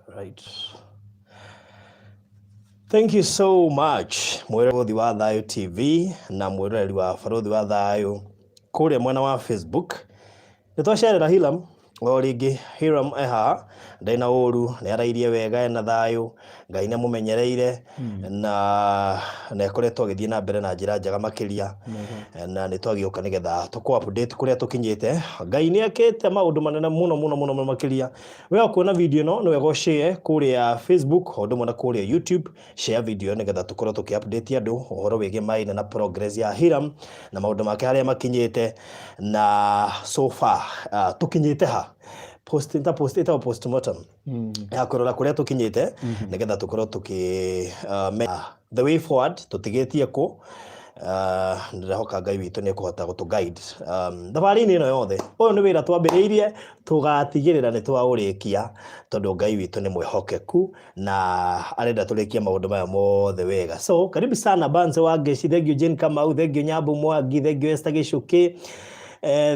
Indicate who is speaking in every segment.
Speaker 1: Right. Thank you so much mwĩroreri wa Thayũ TV na mwĩroreri wa Barũthi wa Thayũ kũrĩa mwena wa Facebook. Nĩ twacerera Hiram o rĩngĩ. Hiram e haha, ndarĩ na ũru, nĩ arairie wega, ena thayũ, Ngai nĩ amũmenyereire na nĩ akoretwo agĩthiĩ na mbere na njĩra njega makĩria, na nĩ twagĩũka nĩgetha tũkũ update kũrĩa tũkinyĩte. Ngai nĩ ekĩte maũndũ manene mũno mũno mũno mũno makĩria. We ũkuona video ĩno nĩ wega ũshare kũrĩa Facebook o ũndũ ũmwe na kũrĩa YouTube. Share video nĩgetha tũkorwo tũkĩ update andũ ũhoro wĩgiĩ maina na progress ya Hiram na maũndũ make harĩa makinyĩte na so far tũkinyĩte ha post ta post ĩtagwo postmortem ya kũrora kũrĩa tũkinyĩte nĩgetha tũkorwo tũkĩ the way forward tũtigĩtie kũ. Ndĩrehoka Ngai witũ nĩ ekũhota gũtũ guide thabarĩ-inĩ ĩno yothe. Ũyũ nĩ wĩra twambĩrĩirie, tũgatigĩrĩra nĩ twaũrĩkia tondũ Ngai witũ nĩ mwĩhokeku na arenda tũrĩkie maũndũ maya mothe wega. So karibu sana Banse wa Ngeci, thank you Jane Kamau, thank you Nyambu Mwangi, thank you Esther Gĩcuki,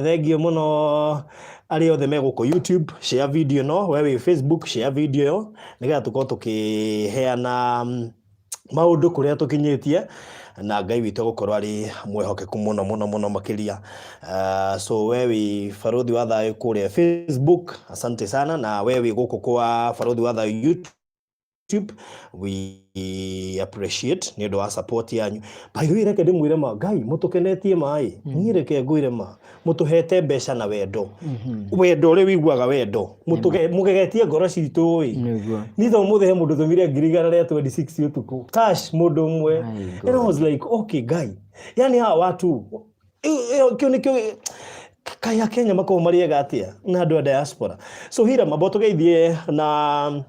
Speaker 1: thank you mũno arĩa othe me gũkũ YouTube. Share video no we wĩ Facebook, share video ĩyo nĩgetha tũkorwo tũkĩheana maũndũ kũrĩa tũkinyĩtie na Ngai witũ gũkorwo arĩ mwĩhokeku mũno mũno mũno makĩria. So we wĩ Barũthi wa Thayũ kũrĩa Facebook, asante sana, na we wĩ gũkũ kwa Barũthi wa Thayũ YouTube, we appreciate nĩ ũndũ wa support yanyu. By the way, reke ndĩmwĩre ma, Ngai mũtũkenetie maĩ. Niĩ reke ngwĩre ma, mũtũhete mbeca na wendo, wendo ũrĩa wĩiguaga wendo. Mũgegetie ngoro citũ ĩ. Niĩ to ũmũthĩ he mũndũ tũmire 126,000 ũtukũ cash, mũndũ ũmwe.
Speaker 2: My
Speaker 1: And I was like, okay Ngai, yani hawa watu kĩu nĩkĩo kai a Kenya makoragwo marĩ ega atĩa na andũ a diaspora. So Hiram, amba tũgeithie na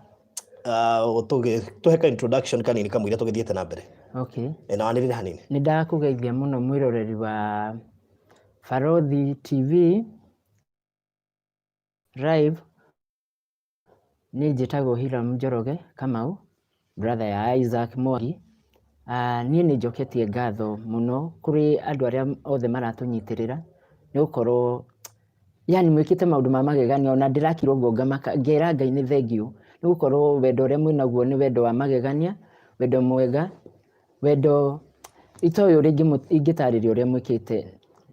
Speaker 1: tũhe ka introduction kanini kamũira tũgĩthiĩte na mbere.
Speaker 2: Okay.
Speaker 1: Na wanĩrĩre hanini.
Speaker 2: Nĩ ndakũgeithia mũno mwĩroreri wa Barothi TV Live. Niĩ njĩtagwo Hiram Njoroge Kamau, brother ya Isaac Mwangi. Niĩ nĩ njoketie ngatho mũno kũrĩ andũ arĩa othe maratũnyitĩrĩra nĩ gũkorwo yani mwĩkĩte maũndũ ma magegania, ona ndĩrakirwo ũguo ngamaka ngera Ngai nĩ thengiũ nĩ gũkorwo wendo ũrĩa mwĩnaguo nĩ wendo wa magegania, wendo mwega, wendo itoĩ ũrĩa ingĩtarĩria ũrĩa mwĩkĩte.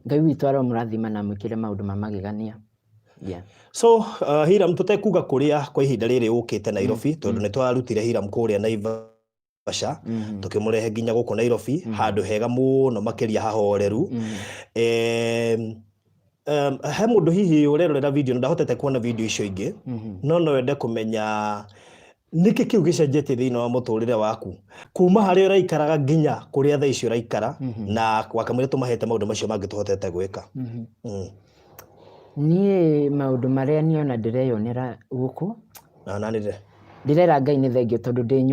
Speaker 2: Ngai witũ aromũrathima na amwĩkĩre maũndũ ma magegania. Yeah.
Speaker 1: So Hiram, tũtekuga kũrĩa kwa ihinda rĩrĩ ũkĩte Nairobi, tondũ nĩ twarutire Hiram kũrĩa Naivasha tũkĩmũrehe nginya gũkũ Nairobi, handũ hega mũno makĩria hahoreru. He mũndũ hihi ũrerorera video na ndahotete kuona video icio ingĩ, no no ende kũmenya nĩkĩ kĩu gĩcenjetie thĩinĩ wa mũtũrĩre waku kuma harĩa ũraikaraga nginya kũrĩa thaa ici ũraikara, na wakamwĩra tũmahete maũndũ macio mangĩ tũhotete gwĩka.
Speaker 2: Niĩ maũndũ marĩa niĩ ona ndĩreyonera gũkũ,
Speaker 1: Na nanĩrĩre.
Speaker 2: Ndĩrera Ngai nĩ thengio tondũ ndĩ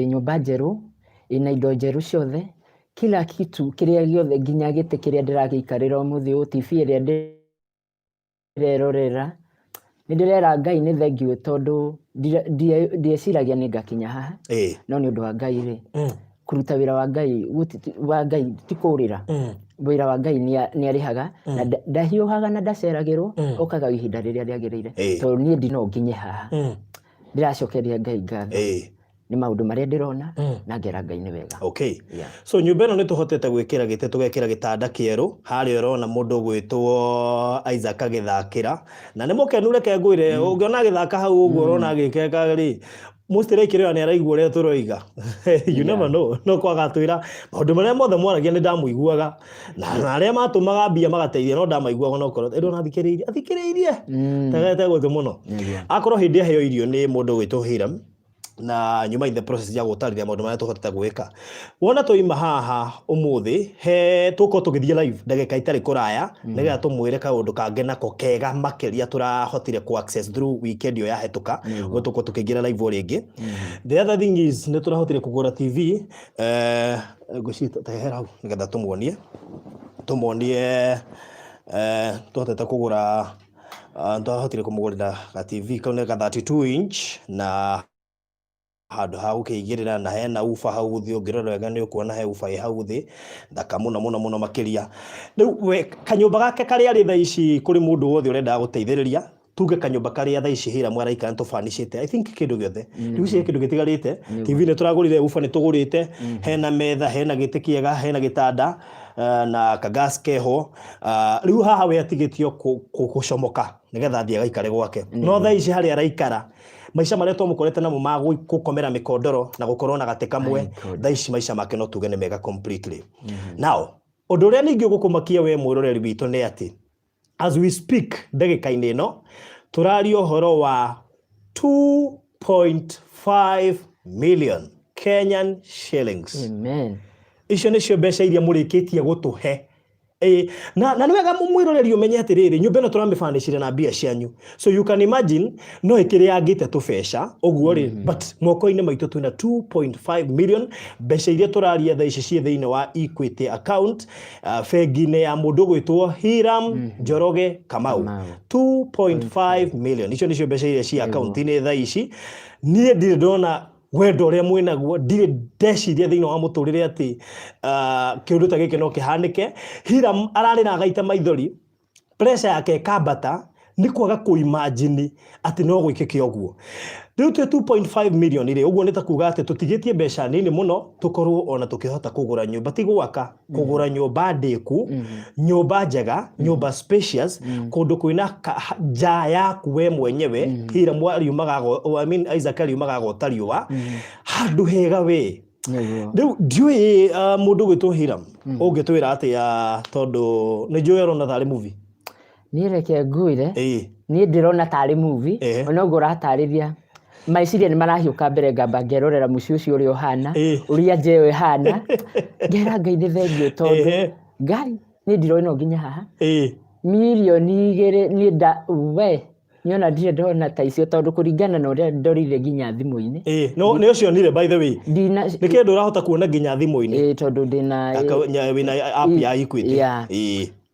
Speaker 2: nyũmba njerũ ĩna indo njerũ ciothe, kila kitu kĩrĩa gĩothe, nginya gĩtĩ kĩrĩa ndĩragĩikarĩra ũmũthĩ ũyũ, TV ĩrĩa ndĩrerorera. Nĩ ndĩrera Ngai nĩ thengio tondũ ndieciragia nĩ ngakinya haha, no nĩ ũndũ wa Ngai rĩ, kũruta wĩra wa Ngai wa Ngai ti kũrĩra. Wĩra wa Ngai nĩ arĩhaga na ndahiũhaga na ndaceragĩrwo, okaga ihinda rĩrĩa rĩagĩrĩire. Tondũ niĩ ndino nginye haha, ndĩracokeria Ngai ngatho nĩ maũndũ marĩa ndĩrona na ngera Ngai nĩ wega.
Speaker 1: Okay. So nyũmba ĩno nĩ tũhotete gwĩkĩra gĩtĩ, tũgekĩra gĩtanda kĩerũ harĩa ũrona mũndũ ũgwĩtwo Isaac agĩthakĩra na nĩ mũkenu. Reke ngwĩre, ũngĩona agĩthaka hau ũguo ũrona agĩkeka rĩ, mũstirekĩrĩra nĩ araigua ũrĩa tũroiga. You never know, no kwaga atwĩra maũndũ marĩa mothe mwaragia nĩ ndamũiguaga na arĩa matũmaga mbia magateithia no ndamaiguaga, no korwo ĩndĩ ona athikĩrĩirie athikĩrĩirie tegete gũtũ mũno. Akorwo hĩndĩ aheo irio nĩ mũndũ ũgwĩtwo Hiram na nyuma in the process ya gũtarĩria maũndũ marĩa tũhotete gwĩka. Wona twaima haha ũmũthĩ, he tũkorwo tũgĩthiĩ live ndagĩka itarĩ kũraya nĩgetha tũmwĩre kaũndũ kangĩ nako kega makĩria tũrahotire ku access through weekend ĩyo yahĩtũka. Ũguo tũkorwo tũkĩingĩra live o rĩngĩ. The other thing is nĩ tũrahotire kũgũra TV, ngwĩciria tehera hau nĩgetha tũmuonie. Tũhotete kũgũra, twahotire kũmũgũrĩra ga TV kau nĩ ga 32 inch na handũ ha gũkĩigĩrĩra na hena uba hau thĩ. Ũngĩrora wega nĩ ũkuona he uba ĩ hau thĩ thaka mũno mũno mũno makĩria. Rĩu we kanyũmba gake karĩa arĩ thaa ici, kũrĩ mũndũ wothe ũrendaga gũteithĩrĩria. Tuge kanyũmba karĩa thaa ici Hiram araikara nĩ tũbanicĩte, I think kĩndũ gĩothe rĩu ici kĩndũ gĩtigarĩte. TV nĩ tũragũrire, uba nĩ tũgũrĩte, hena metha, hena gĩtĩ kĩega, hena gĩtanda na kagas keho. Rĩu haha we atigĩtio gũcomoka nĩgetha athiĩ agaikare gwake. No thaa ici harĩa araikara, maica marĩa twamũkorete namo ma gũkomera mĩkondoro na gũkorwo na gatĩ kamwe,
Speaker 2: My God.
Speaker 1: thaa ici maica make no tuge nĩ mega completely. Now ũndũ ũrĩa ningĩ ũgũkũmakia we mwĩroreri witũ nĩ atĩ as we speak, ndagĩka-inĩ ĩno tũraria ũhoro wa 2.5 million Kenyan shillings.
Speaker 2: Amen.
Speaker 1: Icio nĩcio mbeca iria mũrĩkĩtie gũtũhe. Ĩĩ, na nĩ wega mwĩroreri ũmenye atĩrĩrĩ, nyũmba ĩno tũramĩbanicire na mbia cianyu, so you can imagine no ĩkĩrĩangĩte tũbeca ũguo rĩ, but moko-inĩ maitũ twĩna 2.5 million, mbeca iria tũraria thaa ici ciĩ thĩinĩ wa Equity account, bengi-inĩ ya mũndũ ũgwĩtwo Hiram Njoroge Kamau.
Speaker 2: Kamau.
Speaker 1: 2.5 million, icio nĩcio mbeca iria ciĩ akaunti-inĩ thaa ici. Niĩ ndirĩ ndona wendo ũrĩa mwĩnaguo, ndirĩ ndeciria thĩinĩ wa mũtũrĩre atĩ kĩũndũ ta gĩkĩ no kĩhanĩke. Hiram ararĩra agaita maithori, pressure yake ĩkambata nĩ kwaga kũimagine atĩ no gwĩkĩke ũguo. Rĩu twĩ 2.5 million rĩ, ũguo nĩ ta kuga atĩ tũtigĩtie mbeca nini mũno tũkorwo ona tũkĩhota kũgũra nyũmba, ti gwaka, kũgũra nyũmba ndĩku, nyũmba njega, nyũmba spacious, kũndũ kwĩna nja yaku we mwenyewe. Hiram ariumaga I mean Isaac ariumaga agota riũa handũ hega we. Rĩu ndiũĩ mũndũ ũgwĩtwo Hiram ũngĩtwĩra atĩa, tondũ nĩ njũĩ ũrona tarĩ movie.
Speaker 2: Niĩ reke ngwĩre, niĩ ndĩrona tarĩ movie. Ona ũguo ũratarĩria, meciria nĩ marahiũka mbere, ngamba ngerorera mũciĩ ũcio ũrĩa ũhana, ũrĩa nja ĩyo ĩhana, ngera Ngai nĩ thengiũ tondũ Ngai niĩ ndirona nginya haha 2 mirioni niĩ nda we niĩ ona ndirĩ ndona ta icio, tondũ kũringana na ũrĩa ndorire nginya thimũ-inĩ.
Speaker 1: Ĩĩ, no nĩ ũcionire, by the way?
Speaker 2: Ndina.
Speaker 1: Nĩ kĩndũ ũrahota kuona nginya thimũ-inĩ?
Speaker 2: Ĩĩ, tondũ ndĩna
Speaker 1: Wĩna app ya Equity?
Speaker 2: Yeah.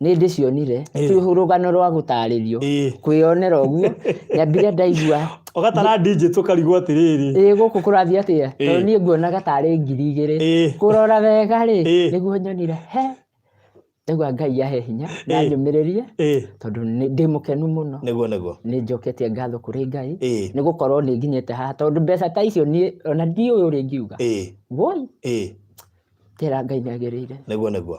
Speaker 2: Nĩ ndĩcionire. Ti rũgano rwa gũtarĩrio, kwĩyonera ũguo nyambire ndaigua.
Speaker 1: Ũgatara digits ũkarigwo atĩrĩrĩ,
Speaker 2: Ĩĩ, gũkũ kũrathiĩ atĩa? Tondũ niĩ nguonaga tarĩ 2000. Kũrora wega rĩ, nĩguo nyonire he ndaigua Ngai ahe hinya na nyũmĩrĩrie, tondũ ndĩ mũkenu mũno.
Speaker 1: Nĩguo.
Speaker 2: Nĩ njoketie ngatho kũrĩ Ngai nĩ gũkorwo nĩ nginyĩte haha, tondũ mbeca ta icio niĩ ona ndiũĩ ũrĩa ingiuga. Woi, ngera Ngai nĩ agĩrĩire.
Speaker 1: Nĩguo.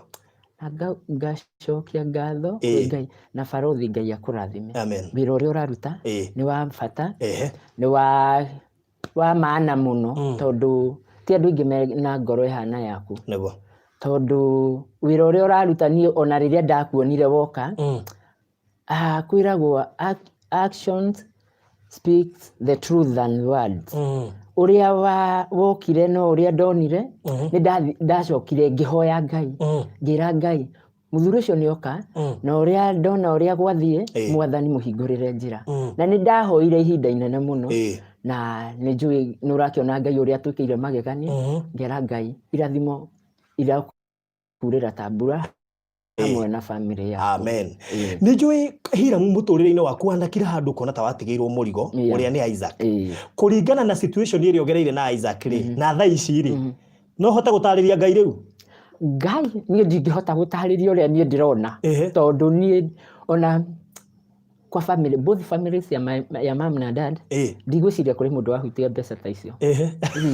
Speaker 2: Na ngacokia ngatho kwĩ Ngai na barothi. Ngai akũrathime.
Speaker 1: Amen.
Speaker 2: Wĩra ũrĩa ũraruta nĩ wa bata, nĩ wa maana mũno, tondũ ti andũ aingĩ mena ngoro ĩhana yaku. Tondũ wĩra ũrĩa ũraruta, niĩ ona rĩrĩa ndakuonire woka, kwĩragwo actions speaks the truth than words. Ũrĩa wa wokire no ũrĩa ndonire, nĩ ndacokire ngĩhoya Ngai, ngĩra Ngai mũthuri ũcio nĩ oka, na ũrĩa ndona ũrĩa gwathiĩ, Mwathani mũhingũrĩre njĩra. Na nĩ ndahoire ihinda inene mũno, na nĩ njũĩ nĩ ũrakĩona Ngai ũrĩa atwĩkĩire magegania. Ngera Ngai irathimo irakurĩra ta mbura hamwe na family yaku.
Speaker 1: Amen. Nĩ njũĩ Hiram, mũtũrĩre-inĩ waku wanakira handũ ũkona ta watigĩirwo mũrigo, ũrĩa nĩ Isaac. Kũringana na situation ĩrĩa ũgereire na Isaac rĩ, na thaa ici rĩ, no hote gũtarĩria Ngai rĩu?
Speaker 2: Ngai, niĩ ndingĩhota gũtarĩria ũrĩa niĩ ndĩrona, tondũ niĩ ona kwa family, both families ya mom na dad, ndigwĩciria kũrĩ mũndũ wahutia mbeca ta icio.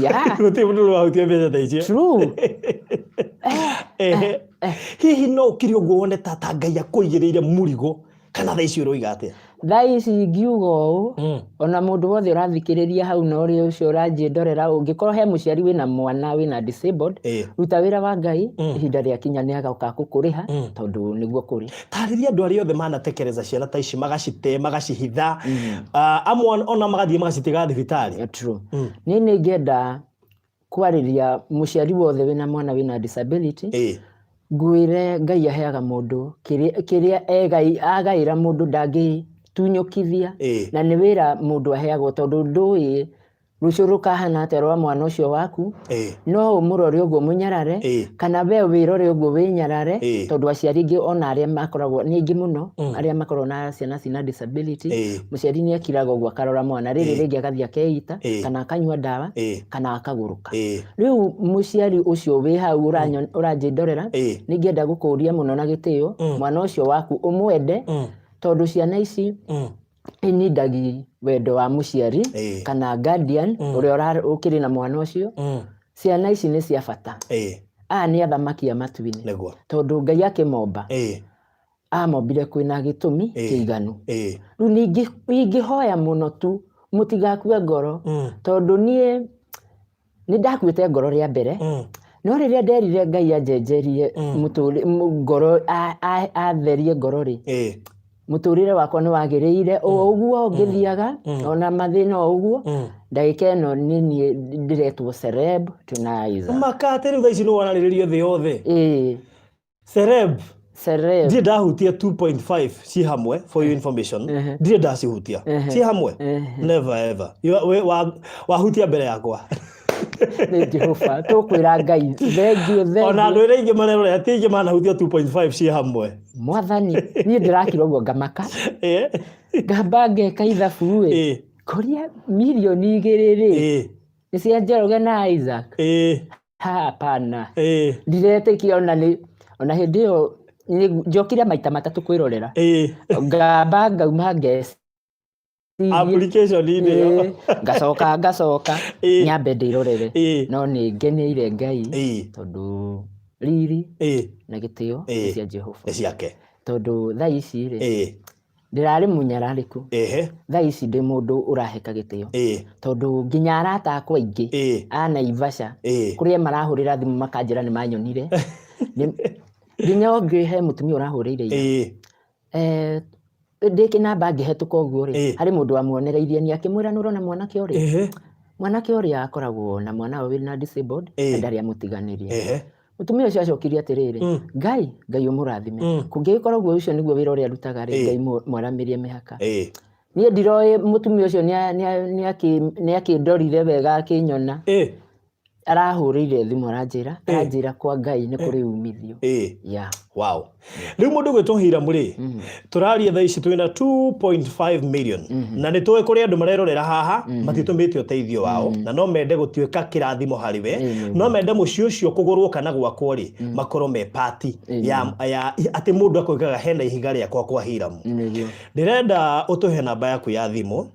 Speaker 2: Yeah.
Speaker 1: Gũtirĩ mũndũ wahutia mbeca ta icio.
Speaker 2: True.
Speaker 1: Hihi no ũkire ũguo wone ta Ngai akũigĩrĩire mũrigo, kana thaa ici ũroiga atĩa?
Speaker 2: Thaa ici ngiuga ũũ, ona mũndũ wothe ũrathikĩrĩria hau na ũrĩa ũcio ũranjĩndorera, ũngĩkorwo he mũciari wĩna mwana wĩna disabled, ruta wĩra wa Ngai. Ihinda rĩakinya nĩ agoka gũkũrĩha, tondũ nĩguo kũrĩ.
Speaker 1: Tarĩria andũ arĩa othe manatekereza ciana ta ici, magacite, magacihitha, amwe ona magathiĩ magacitiga thibitarĩ.
Speaker 2: Yeah, true. Niĩ nĩ ngĩenda kwarĩria mũciari wothe wĩna mwana wĩna disability, ngwĩre Ngai aheaga mũndũ kĩrĩa agaĩra mũndũ, ndangĩtunyũkithia. Na nĩ wĩra mũndũ aheagwo, tondũ ndũĩ rũciũ rũkahana atĩa rwa mwana ũcio waku. No ũmũrore ũguo mũnyarare, kana we wĩrore ũguo wĩnyarare, tondũ aciari aingĩ ona arĩa makoragwo nĩ aingĩ mũno, arĩa makoragwo na ciana cina disability, mũciari nĩ akiraga ũguo akarora mwana rĩrĩ, rĩngĩ agathiĩ akeita, kana akanyua ndawa, kana akagũrũka. Rĩu mũciari ũcio wĩ hau ũranjĩndorera, nĩ ingĩenda gũkũria mũno na gĩtĩo, mwana ũcio waku ũmwende, tondũ ciana ici Ĩnindagi wendo wa mũciari kana guardian ũrĩa ũkĩrĩ na mwana ũcio. Ciana ici nĩ cia bata. Aya nĩ athamaki a matu-inĩ. Tondũ Ngai akĩmomba, amombire kwĩna gĩtũmi kĩiganu. Rĩu ningĩ ingĩhoya mũno tu mũtigakue ngoro, tondũ niĩ nĩ ndakuĩte ngoro rĩa mbere, no rĩrĩa nderire Ngai anjenjerie ngoro, atherie ngoro rĩ, mũtũrĩre wakwa nĩ wagĩrĩire o ũguo ngĩthiaga, ona mathĩna o ũguo. Ndagĩka ĩno nĩ niĩ ndĩretwo celeb tonight.
Speaker 1: Makate rĩu thaa ici nĩ wanarĩrĩrio thĩ yothe.
Speaker 2: Ĩĩ.
Speaker 1: Celeb.
Speaker 2: Celeb.
Speaker 1: Ndirĩ ndahutia 2.5 ci hamwe, for your information. Ndirĩ ndacihutia ci hamwe. Never ever. Wahutia mbere yakwa.
Speaker 2: Nĩ Jehova tũkwĩra Ngai thengiũ, thengiũ.
Speaker 1: Ona andũ arĩa aingĩ marerorera ti aingĩ manahutia 2.5 ci hamwe.
Speaker 2: Mwathani, niĩ ndĩrakira ũguo ngamaka. Ngamba ngeka ithabu ĩ. Kũria mirioni 2 rĩ. Nĩ cia Njoroge na Isaac. Hapana. Ndiretĩkia ona nĩ ona hĩndĩ ĩyo njokire maita matatũ kwĩrorera. Ngamba ngauma ngeciria.
Speaker 1: Application-inĩ ĩyo.
Speaker 2: Ngacoka ngacoka nyambe ndĩrorere. No nĩ ngeneire Ngai tondũ riri na gĩtĩo nĩ cia Jehova.
Speaker 1: Nĩ ciake.
Speaker 2: Tondũ thaa ici rĩ, ndĩrarĩ mũnyararĩku. Thaa ici ndĩ mũndũ ũraheka gĩtĩo. Tondũ nginya arata akwa aingĩ a Naivasha, kũrĩa marahũrĩra thimũ makanjĩra nĩ manyonire. Nginya ũngĩ he mũtumia ũrahũrĩire ira. Ndĩ kĩnamba ngĩhetũka ũguo rĩ, harĩ mũndũ wamuonereirie nĩ akĩmwĩra nĩ ũrona mwanake ũrĩa? Mwanake ũrĩa akoragwo na mwana wao wĩna disabled, na ndarĩ amũtiganĩria. Mũtumia ũcio acokirie atĩrĩrĩ, Ngai, Ngai ũmũrathime. Kũngĩgĩkorwo ũguo ũcio nĩguo wĩra ũrĩa arutaga rĩ, Ngai mwaramĩrie mĩhaka. Niĩ ndiroĩ mũtumia ũcio nĩakĩndorire wega akĩnyona. Arahũrĩire thimũ aranjĩra, aranjĩra kwa Ngai nĩ kũrĩ umithio. Yeah.
Speaker 1: Wow. Rĩu mũndũ gwĩtwo Hiram rĩ, tũraria thaa ici twĩna 2.5 million. Na nĩ tũĩ kũrĩ andũ marerorera haha matitũmĩte ũteithio wao, na no mende gũtuĩka kĩrathimo harĩ we, no mende mũciĩ ũcio kũgũrwo kana gwakwo rĩ, makorwo me pati ya atĩ mũndũ akoigaga hena ihiga rĩakwa kwa Hiram. Ndĩrenda ũtũhe namba yaku ya thimũ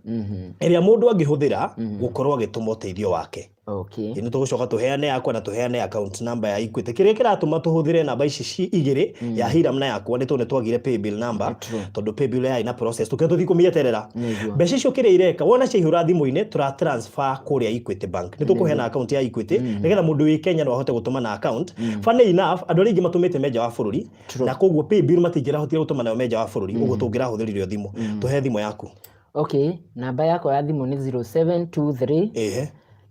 Speaker 1: ĩrĩa mũndũ angĩhũthĩra gũkorwo agĩtũma ũteithio wake. Nĩ tũgũcoka tũheane yakwa na tũheane account number ya Equity. Kĩrĩa kĩratũma tũhũthĩre namba ici ci igĩrĩ, ya Hiram na yakwa, nĩ tondũ nĩ twagire paybill number, tondũ paybill yarĩ na process tũkĩra tũthiĩ kũmĩeterera. Mbeca icio kĩrĩa ireka, wona ciaihũra thimũ-inĩ, tũra transfer kũrĩa Equity Bank. Nĩ tũkũheana account ya Equity nĩgetha mũndũ wĩ Kenya no ahote gũtũma na account. Funny enough, andũ arĩa aingĩ matũmĩte me nja wa bũrũri, na koguo paybill matingĩrahotire gũtũma nayo me nja wa bũrũri, ũguo tũngĩrahũthĩrire o thimũ. Tũhe thimũ yaku.
Speaker 2: Okay, namba yakwa ya thimũ nĩ 0723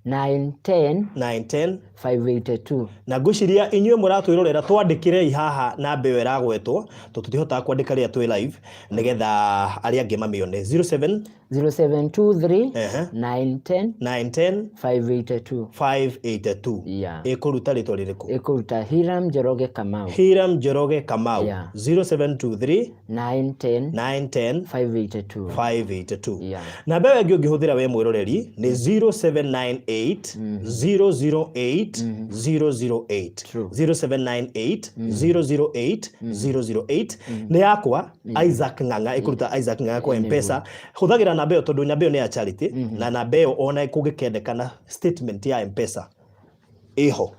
Speaker 2: 910
Speaker 1: 910
Speaker 2: 582.
Speaker 1: Na ngwĩciria inyuĩ mũratwĩrorera twandĩkĩrei haha namba ĩyo ĩragwetwo, tondũ tũtihotaga kwandĩka rĩrĩa twĩ live, nĩgetha arĩa angĩ mamĩone. 07
Speaker 2: 0723 910
Speaker 1: 910
Speaker 2: 582.
Speaker 1: 582.
Speaker 2: Yeah.
Speaker 1: Ĩkũruta rĩtwa rĩrĩkũ?
Speaker 2: Ĩkũruta Hiram Njoroge Kamau.
Speaker 1: Hiram Njoroge Kamau.
Speaker 2: Yeah.
Speaker 1: 0723
Speaker 2: 910
Speaker 1: 910
Speaker 2: 582.
Speaker 1: 582.
Speaker 2: Yeah.
Speaker 1: Namba ĩyo ĩngĩ ũngĩhũthĩra we mwĩroreri nĩ 0798 008 008. 0798 008 008 nĩ yakwa Isaac Ng'ang'a, ĩkũruta Isaac Ng'ang'a kwa M-Pesa. Hũthagĩra namba ĩyo tondũ namba ĩyo nĩ ya charity, na namba ĩyo ona kũngĩkendekana statement ya M-Pesa ĩho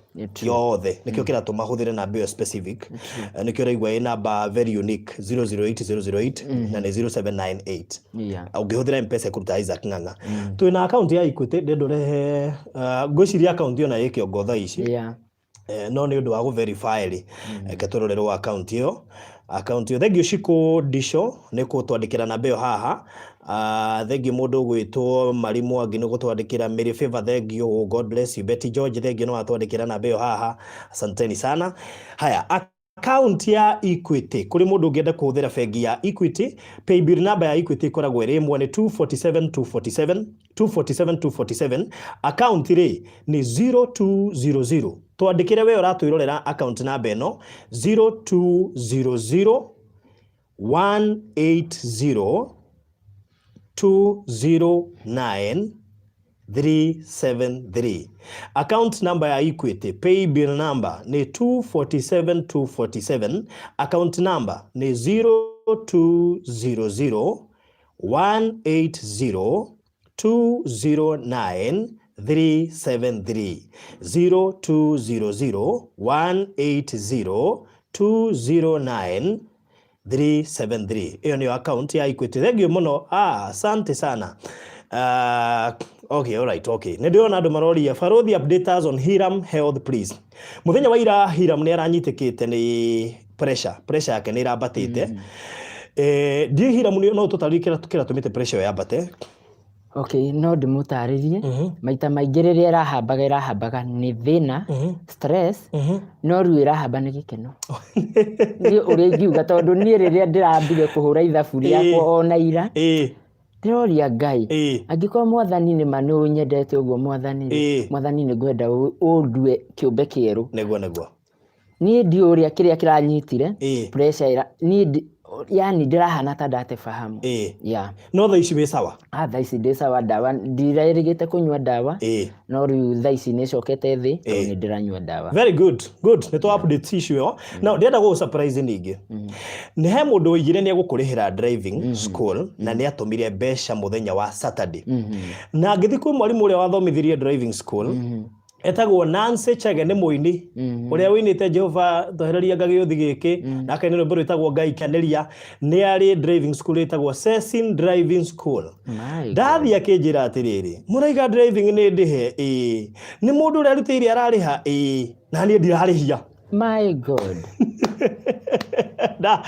Speaker 1: yothe, nĩkĩo kĩratũma hũthĩre namba ĩyo specific. Nĩkĩo ũraigua ĩ namba very unique 008 008 na nĩ 0798. Ũngĩhũthĩra M-Pesa ĩkũruta Isaac Ng'ang'a. Twĩna account ya Equity, ndĩrenda ũrehe, ngwĩciria account ĩyo na ĩ kĩongo thaa ici. No nĩ ũndũ wa gũ verify rĩ, reke tũrorerwo account ĩyo. Account ĩyo, thengiũ Shiko Ndisho nĩ gũtwandĩkĩra namba ĩyo haha. Thengiũ mũndũ ũgwĩtwo Mari Mwangi nĩ gũtwandĩkĩra, Mary Favor thengiũ, God bless you. Betty George thengiũ nĩ watwandĩkĩra namba ĩyo haha, asanteni sana. Haya, account ya Equity, kũrĩ mũndũ ũngĩenda kũhũthĩra bengi ya Equity, paybill number ya Equity ĩkoragwo ĩrĩ ĩmwe, nĩ 247 247 247 247. Account rĩ nĩ 0200. Twandĩkĩre we ũratwĩrorera account number ĩno 0200 180 209 373. Account number ya Equity, pay bill number nĩ 247 247, account number nĩ 0200. 180 209 373. 0200 180 209 373. Ĩyo nĩyo account ya Equity. Thank you mũno. Ah, asante sana. Okay, all right, okay. Nĩ ndĩrona andũ maroria, "Barothi, update us on Hiram health, please." Mũthenya wa ira Hiram nĩ aranyitĩkĩte nĩ pressure, pressure yake nĩ ĩrambatĩte. Ndiĩ Hiram no tũtarĩrie kĩrĩa kĩratũmĩte pressure ĩyo yambate.
Speaker 2: Okay, no ndĩmũtarĩrie. Maita maingĩ rĩrĩa ĩrahambaga, ĩrahambaga nĩ thĩna, stress, no rĩu ĩrahamba nĩ gĩkeno. Niĩ ũrĩa ingiuga, tondũ niĩ rĩrĩa ndĩrambire kũhũra ithabu rĩakwa ona ira, ndĩroria Ngai, angĩkorwo Mwathani nĩ ma nĩ ũnyendete ũguo, Mwathani rĩ, Mwathani, nĩ ngwenda ũndue kĩũmbe kĩerũ.
Speaker 1: Nĩguo nĩguo.
Speaker 2: Niĩ ndiũ ũrĩa kĩrĩa kĩranyitire pressure ĩra niĩ yani ndĩrahana ta ndate fahamu. Yeah.
Speaker 1: No thaa ici wĩ sawa?
Speaker 2: Ah, thaa ici ndĩ sawa. Ndawa ndirerĩgĩte kũnyua ndawa, no rĩu thaa ici nĩ cokete thĩ tondũ nĩ ndĩranyua ndawa.
Speaker 1: Very good, good. Nĩ twa update issue ĩyo. Now ndĩrenda gũgũ surprise ningĩ. Nĩ he mũndũ woigire nĩ egũkũrĩhĩra driving school na nĩ atũmire mbeca mũthenya wa Saturday. Na ngĩthiĩ kwĩ mwarimũ ũrĩa wathomithirie driving school, etagwo Nancy Chege, nĩ mũini ũrĩa ũinĩte "Jehova twehereria ngagĩũthi gĩkĩ" na akaina rwĩmbo rwĩtagwo "Ngai Keneria". Nĩ arĩ driving school ĩtagwo Cecin Driving School.
Speaker 2: My God.
Speaker 1: Ndathiĩ akĩnjĩra atĩrĩrĩ, "Mũraiga driving nĩ ndĩhe?" "Ĩĩ." "Nĩ mũndũ ũrĩa arutĩire ararĩha?" "Ĩĩ." "Na niĩ ndirarĩhia."
Speaker 2: My God.
Speaker 1: Na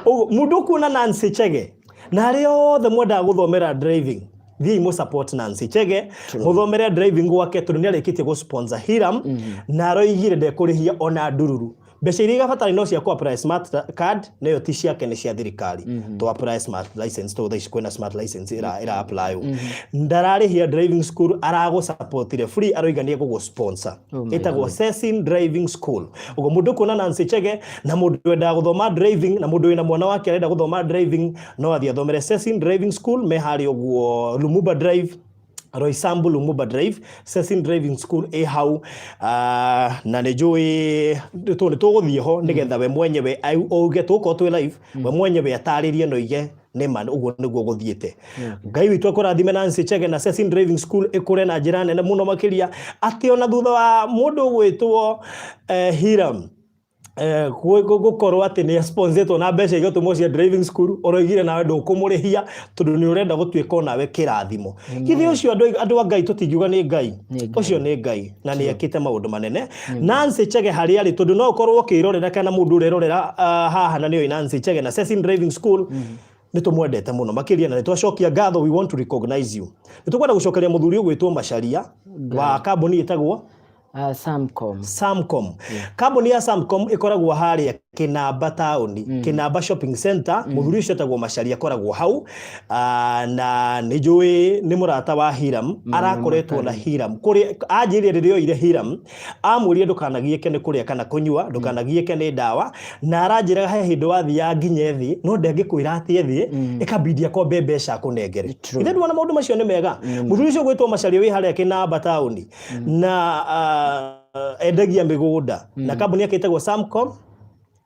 Speaker 1: ũguo mũndũ ũkuona Nancy Chege na arĩa othe mwendaga gũthomera driving, thiĩi mũ support Nancy Chege, mũthomere driving gwake, tondũ nĩ arĩkĩtie gũ sponsor Hiram na aroigire ndekũrĩhia ona ndururu. Mbeca iria igabatara no cia kũ apply smart card, nayo ti ciake, nĩ cia thirikari. To apply smart license, to thaa ici kwĩna smart license ĩra apply. Ndararĩhia driving school, aragũ supportire free, aroiga nĩ egũgũ sponsor.
Speaker 2: Oh my.
Speaker 1: Ĩtagwo Cecin Driving School. Ũguo mũndũ kuona Nancy Chege na mũndũ wendaga gũthoma driving na mũndũ wĩna mwana wake arenda gũthoma driving, no athiĩ athomere Cecin Driving School. Me harĩa ũguo Lumumba Drive, Roysambu Lumumba Drive, Cecin Driving School ĩ hau. Na nĩ njũĩ tũ nĩ tũgũthiĩ ho nĩgetha we mwenyewe auge, tũgũkorwo twĩ live, we mwenyewe atarĩrie na oige nĩma ũguo nĩguo gũthiĩte. Ngai witũ akũrathime, Nancy Chege, na Cecin Driving School ĩkũre na njĩra nene mũno makĩria, atĩ ona thutha wa mũndũ ũgwĩtwo Hiram gũkorwo atĩ nĩ sponsetwo na mbeca igatũmwo cia driving school, ũroigire nawe ndũkũmũrĩhia tondũ nĩ ũrenda gũtuĩka onawe kĩrathimo. Githĩ ũcio andũ a Ngai tũtingiuga nĩ Ngai?
Speaker 2: Nĩ Ngai.
Speaker 1: Ũcio nĩ Ngai na nĩ ekĩte maũndũ manene. Nancy Chege harĩa arĩ, tondũ no ũkorwo ũkĩrorera kana mũndũ ũrerorera haha na nĩoĩ Nancy Chege na Cecin Driving School, nĩ tũmwendete mũno makĩria na nĩ twacokia ngatho. We want to recognize you. Nĩ tũkwenda gũcokeria mũthuri ũgwĩtwo Macharia wa kambuni ĩtagwo
Speaker 2: Samcom.
Speaker 1: Samcom. Kambuni ya Samcom ĩkoragwo harĩa Kĩnamba taũni, Kĩnamba Shopping Center. Mũthuri ũcio etagwo Macharia, akoragwo hau. Na nĩ njũĩ nĩ mũrata wa Hiram, arakoretwo na Hiram kũrĩ anjĩrire rĩrĩa oire Hiram amwĩrire ndũkanagiĩke nĩ kũrĩa kana kũnyua, ndũkanagiĩke nĩ ndawa, na aranjĩra he hĩndĩ wathiaga nginya thĩ no ndangĩkwĩra atĩ thĩ ĩkambindi akombe mbeca akũnengere.
Speaker 2: True.
Speaker 1: Ithe ndwona maũndũ macio nĩ mega? Mũthuri ũcio gwĩtwo Macharia wĩ harĩa Kĩnamba taũni na endagia mĩgũnda na kambuni yake ĩtagwo Samcom,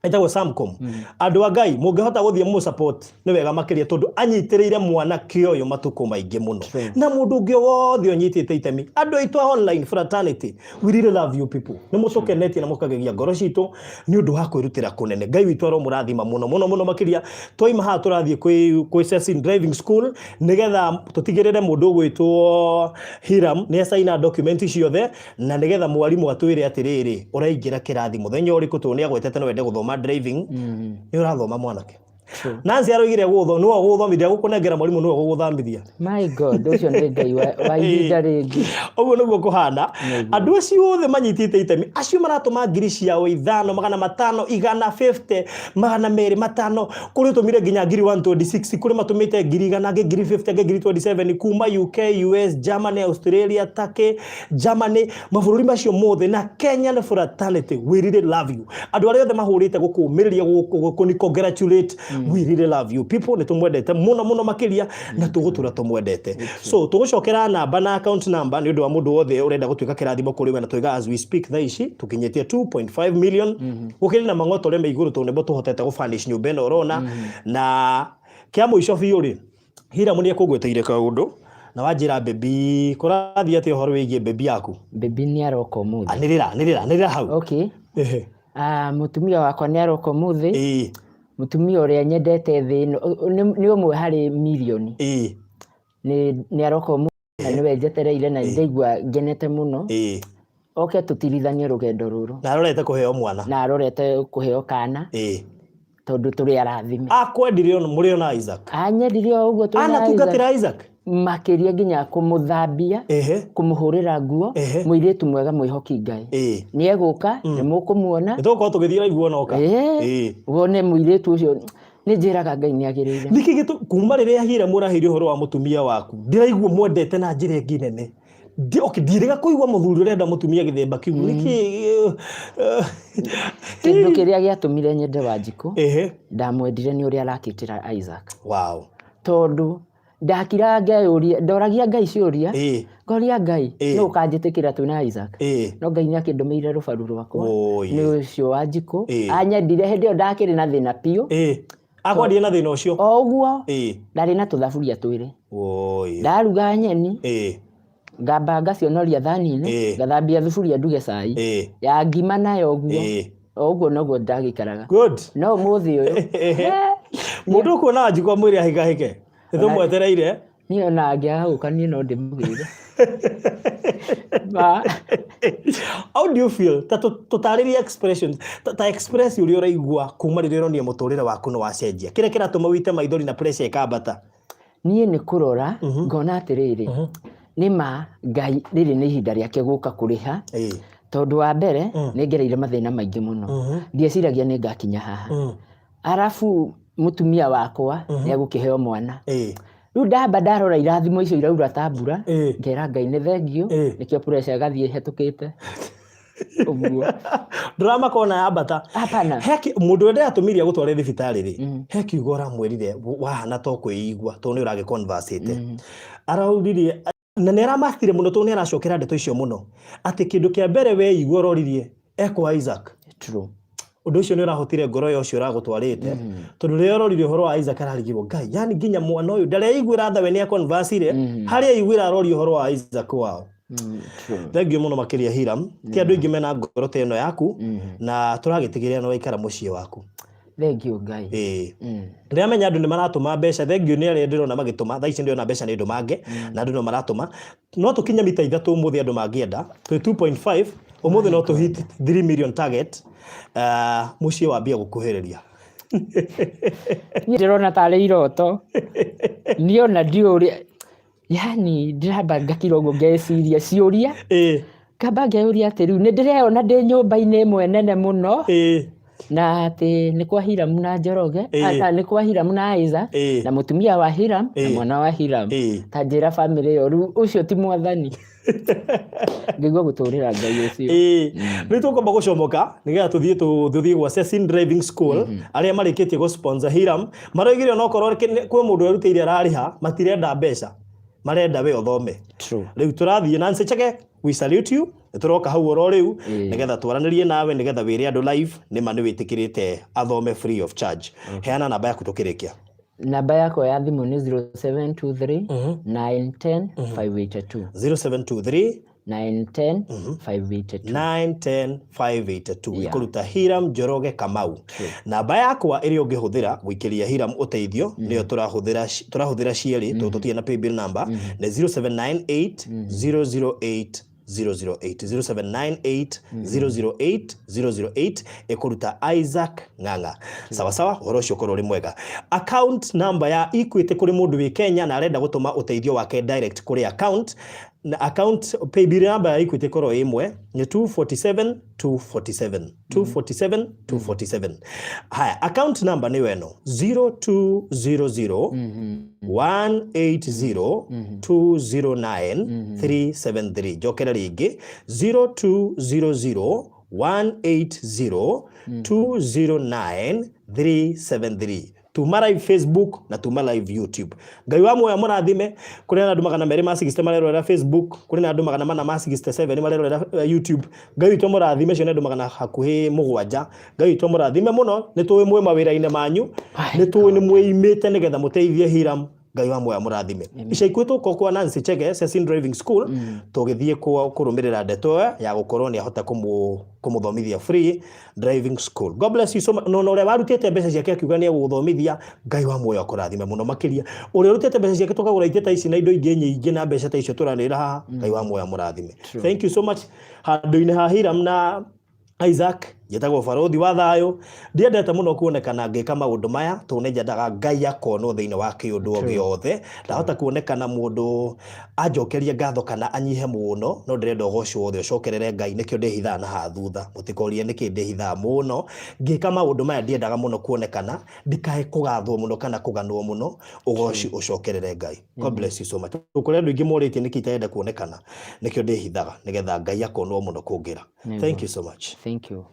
Speaker 1: ĩtagwo Samcom. Andũ a Ngai, mũngĩhota gũthiĩ mũ support nĩ wega makĩria, tondũ anyitĩrĩire mwanake ũyũ matukũ maingĩ mũno. Na mũndũ ũngĩ wothe ũnyitĩte itemi, andũ aitũ a online fraternity, we really love you people. Nĩ mũtũkenetie na mũkagegia ngoro citũ nĩ ũndũ wa kwĩrutĩra kũnene. Ngai witũ aromũrathima mũno mũno mũno makĩria. Twaima haha tũrathiĩ kwĩ Cecin Driving School nĩgetha tũtigĩrĩre mũndũ ũgwĩtwo Hiram nĩ acaina document ciothe na nĩgetha mwarimũ atwĩre atĩrĩrĩ, ũraingĩra kĩrathi mũthenya ũrĩkũ, tondũ nĩ agwetete no wende gũthoma driving. Nĩ ũrathoma, mwanake?
Speaker 2: True.
Speaker 1: Nancy aroigire gũgũtho nĩwe ũgũgũthomithia, gũkũnengera mwarimũ nĩwe ũgũgũthomithia.
Speaker 2: My God, ũcio nĩ Ngai wa ihinda rĩngĩ.
Speaker 1: Ũguo nĩguo kũhana.
Speaker 2: Nĩguo.
Speaker 1: Andũ acio othe manyitĩte itemi, acio maratũma ngiri ciao ithano, 500, 100, 50, 200, 500, kũrĩ ũtũmire nginya ngiri 126, kũrĩ matũmĩte ngiri 100, angĩ ngiri 50, angĩ ngiri 27, kuma UK, US, Germany, Australia, Turkey, Germany, mabũrũri macio mothe na Kenya nĩ fraternity, we really love you. Andũ arĩa othe mahũrĩte gũkũmĩrĩria, gũkũni congratulate, we really love you people. Nĩ tũmwendete mũno mũno makĩria na tũgũtũra tũmwendete. So tũgũcokera namba na account number nĩ ũndũ wa mũndũ wothe ũrenda gũtuĩka kĩrathimo kũrĩ we. Na twaiga as we speak thaa ici tũkinyĩtie 2.5 million, gũkĩrĩ na mang'otore me igũrũ, tondũ nĩmo tũhotete gũfurnish nyũmba ĩno ũrona. Na kĩa mũico biũ rĩ, Hiramu nĩ ekũngweteire kaũndũ na wanjĩra baby, kũrathiĩ atĩa ũhoro wĩgiĩ baby yaku?
Speaker 2: Baby nĩ aroka ũmũthĩ.
Speaker 1: Anĩrĩra, anĩrĩra, anĩrĩra hau.
Speaker 2: Okay.
Speaker 1: Ehe.
Speaker 2: Ah, mũtumia wakwa nĩ aroka ũmũthĩ.
Speaker 1: Ĩĩ.
Speaker 2: Mũtumia ũrĩa nyendete thĩ ĩno nĩ ũmwe harĩ mirioni. Nĩ aroka ũmũthĩ na nĩwe njetereire na ndaigua ngenete mũno. Oke tũtirithanie rũgendo rũrũ.
Speaker 1: Na arorete kũheo mwana.
Speaker 2: Na arorete kũheo kana. Tondũ tũrĩ arathime.
Speaker 1: Akwendire ona mũrĩ ona Isaac.
Speaker 2: Anyendire o ũguo twĩ na Isaac.
Speaker 1: Anatungatĩra Isaac.
Speaker 2: Makĩria nginya kũmũthambia, kũmũhũrĩra nguo, mũirĩtu mwega mwĩhoki Ngai. Nĩ egũka, nĩ mũkũmuona.
Speaker 1: Nĩ tũgũkorwo tũgĩthiĩ live wona oka.
Speaker 2: Wone mũirĩtu ũcio, nĩ njĩraga Ngai nĩ agĩrĩire.
Speaker 1: Nĩkĩ gĩtũ, kuma rĩrĩa Hiram ũraheire ũhoro wa mũtumia waku, ndĩraigua mwendete na njĩra ĩngĩ nene. Okay, ndiĩrĩga kũigua mũthuri ũrenda mũtumia gĩthemba kĩu. Nĩkĩ?
Speaker 2: Kĩndũ kĩrĩa gĩatũmire nyende Wanjikũ, ndamwendire nĩ ũrĩa arakĩtĩra Isaac.
Speaker 1: Wow.
Speaker 2: Tondũ ndakira ngeyũria, ndoragia Ngai ciũria, ngoria Ngai, nũ ũkanjĩtĩkĩra twĩna Isaac? No Ngai nĩ akĩndũmĩire rũbaru rwakwa, nĩ ũcio Wanjikũ. Anyendire hĩndĩ ĩyo ndakĩrĩ na thĩna biũ.
Speaker 1: Akwendire na thĩna ũcio?
Speaker 2: O ũguo. Ndarĩ na tũthaburia twĩrĩ. Ndaruga nyeni, ngamba ngacionoria thani-inĩ, ngathambia thuburia nduge cai. Ya ngima nayo ũguo. O ũguo noguo ndagĩikaraga.
Speaker 1: Good.
Speaker 2: No ũmũthĩ ũyũ.
Speaker 1: Mũndũ ũkuona Wanjikũ amwĩre ahĩkahĩke. Nĩ tũmwetereire.
Speaker 2: Niĩ ona angĩaga gũka niĩ no ndĩmũgĩre. Ma.
Speaker 1: How do you feel? Ta tũtarĩrie expressions, ta express ũrĩa ũraigua kuma rĩrĩa ũronire mũtũrĩre waku nĩ wacenjia. Kĩrĩa kĩratũma wĩite maithori na pressure ĩkambata.
Speaker 2: Niĩ nĩ kũrora ngona atĩrĩrĩ, nĩ ma Ngai rĩrĩ nĩ ihinda rĩake gũka kũrĩha. Tondũ wa mbere nĩ ngereire mathĩna maingĩ mũno. Ndieciragia nĩ ngakinya haha. Arabu mũtumia wakwa nĩ egũkĩheo mwana. Rĩu ndamba ndarora irathimo icio iraura ta mbura, ngera Ngai nĩ thengiũ, nĩkĩo pressure ĩgathiĩ ĩhetũkĩte. Ũguo.
Speaker 1: Ndũramaka ona yambata.
Speaker 2: Hapana.
Speaker 1: Mũndũ ũrĩa ndĩratũmire agũtware thibitarĩ rĩ, he kiugo ũramwĩrire wahana to kwĩigua tondũ nĩ ũragĩ converse-ĩte. Arauririe, na nĩ aramastire mũno tondũ nĩ aracokera ndeto icio mũno, atĩ kĩndũ kĩa mbere weigua ũroririe ekwa Isaac.
Speaker 2: True.
Speaker 1: Ũndũ ũcio nĩ ũrahotire ngoro ya ũcio ũragũtwarĩte, tondũ rĩrĩa ũrorire ũhoro wa Isaac ararigirwo Ngai, yani nginya mwana ũyũ ndareiguĩra tha we nĩ aconversire, harĩa aiguĩra aroria ũhoro wa Isaac wao.
Speaker 2: True.
Speaker 1: Thank you mũno makĩria Hiram. Ti andũ aingĩ mena ngoro ta ĩno yaku, na tũragĩtigĩrĩra nĩ waikara mũciĩ waku.
Speaker 2: Thank you Ngai.
Speaker 1: Ndĩramenya andũ nĩ maratũma mbeca, thank you nĩ arĩa ndĩrona magĩtũma, thaa ici ndĩrona mbeca nĩ ndũmange, na andũ no maratũma. No tũkinye mita ithatũ ũmũthĩ andũ mangĩenda, twĩ 2.5, ũmũthĩ no tũ hit 3 million target, mũciĩ wambia gũkuhĩrĩria.
Speaker 2: Niĩ ndĩrona tarĩ iroto. Niĩ ona ndiũĩ ũrĩa, yani ndĩramba ngakira ũguo ngeciria ciũria. Ngamba ngeyũria atĩ rĩu nĩ ndĩreyona ndĩ nyũmba-inĩ ĩmwe nene mũno. Na atĩ nĩ kwa Hiram na Njoroge, nĩ kwa Hiram na Isaac, na mũtumia wa Hiram, na mwana wa Hiram. Ta njĩra bamĩrĩ ĩyo, rĩu ũcio ti mwathani. Ngĩigua gũtũrĩra Ngai ũcio.
Speaker 1: Rĩu tũkwamba gũcomoka nĩgetha tũthiĩ tũthiĩ gwa Cecin Driving School, arĩa marĩkĩtie gũ sponsor Hiram, maroigire onokorwo kwĩ mũndũ erutĩire ararĩha, matirenda mbeca, marenda we ũthome.
Speaker 2: True.
Speaker 1: Rĩu tũrathiĩ Nancy Chege, we salute you. Nĩtũroka hau oro rĩu, nĩgetha twaranĩrie nawe, nĩgetha wĩre andũ live nĩma nĩ wĩtĩkĩrĩte athome free of charge. Heana namba yaku tũkĩrĩkia.
Speaker 2: Namba yakwa ya thimũ nĩ 0723 910 582.
Speaker 1: 0723
Speaker 2: 910 582.
Speaker 1: 910 582. Ĩkũruta Hiram Njoroge Kamau. Namba yakwa ĩrĩa ũngĩhũthĩra gũikĩria Hiram ũteithio, nĩyo tũrahũthĩra cierĩ, tondũ tũtirĩ na paybill number, nĩ 0798 008 008. 0798 008 008 ĩkũruta Isaac Ng'ang'a. Sawa sawa, ũhoro ũcio ũkorwo ũrĩ mwega. Account number ya Equity kũrĩ mũndũ wĩ Kenya na arenda gũtũma ũteithio wake direct kũrĩ account, na account paybill number ya Equity ĩkorwo ĩ ĩmwe nĩ 247 247 247 247. Haya, account number nĩ ĩno 0200 180 209 373. Njokere rĩngĩ 0200 180 209 373. Tuma live Facebook na tuma live YouTube. Ngai wa muoyo mũrathime. Kũrĩ na andũ magana merĩ ma 60 marerorera Facebook, kũrĩ na andũ magana mana ma 67 marerorera YouTube. Ngai witũ mũrathime, cio nĩ andũ magana hakuhĩ mũgwanja. Ngai witũ mũrathime mũno. Nĩ tũĩ mwĩ mawĩra-inĩ manyu, nĩ tũĩ nĩ mwĩimĩte nĩgetha mũteithie Hiram. Ngai wa muoyo amũrathime. Ica ikuhĩ tũgũkorwo kwa Nancy Chege, Cesin Driving School, tũgĩthiĩ kũrũmĩrĩra ndeto ĩyo ya gũkorwo nĩ ahota kũmũthomithia free driving school. God bless you so much. No ũrĩa warutĩte mbeca ciake akiuga nĩ egũgũthomithia, Ngai wa muoyo akũrathime mũno makĩria. Ũrĩa ũrutĩte mbeca ciake tũkagũra itĩ ta ici na indo ingĩ nyingĩ na mbeca ta icio tũranĩrĩra haha, Ngai wa muoyo amũrathime. Thank you so much. Handũ-inĩ ha Hiram na Isaac, njĩtagwo Barũthi wa Thayũ. Ndiendete mũno kuonekana ngĩka maũndũ maya tondũ nĩ nyendaga Ngai akonwo thĩinĩ wa kĩũndũ o gĩothe. Ndahota kuonekana mũndũ anjokerie ngatho kana anyihe mũno, no ndĩrenda ũgoci wothe ũcokerere Ngai, nĩkĩo ndĩhithaga na haha thutha. Mũtikorie nĩkĩ ndĩhithaga mũno ngĩka maũndũ maya, ndiendaga mũno kuonekana, ndikae kũgathwo mũno kana kũganwo mũno, ũgoci ũcokerere Ngai. God bless you so much. Kũrĩ andũ aingĩ morĩtie nĩkĩ itarenda kuonekana, nĩkĩo ndĩhithaga nĩgetha Ngai akonwo mũno kũngĩra. Thank you so much.
Speaker 2: Thank you.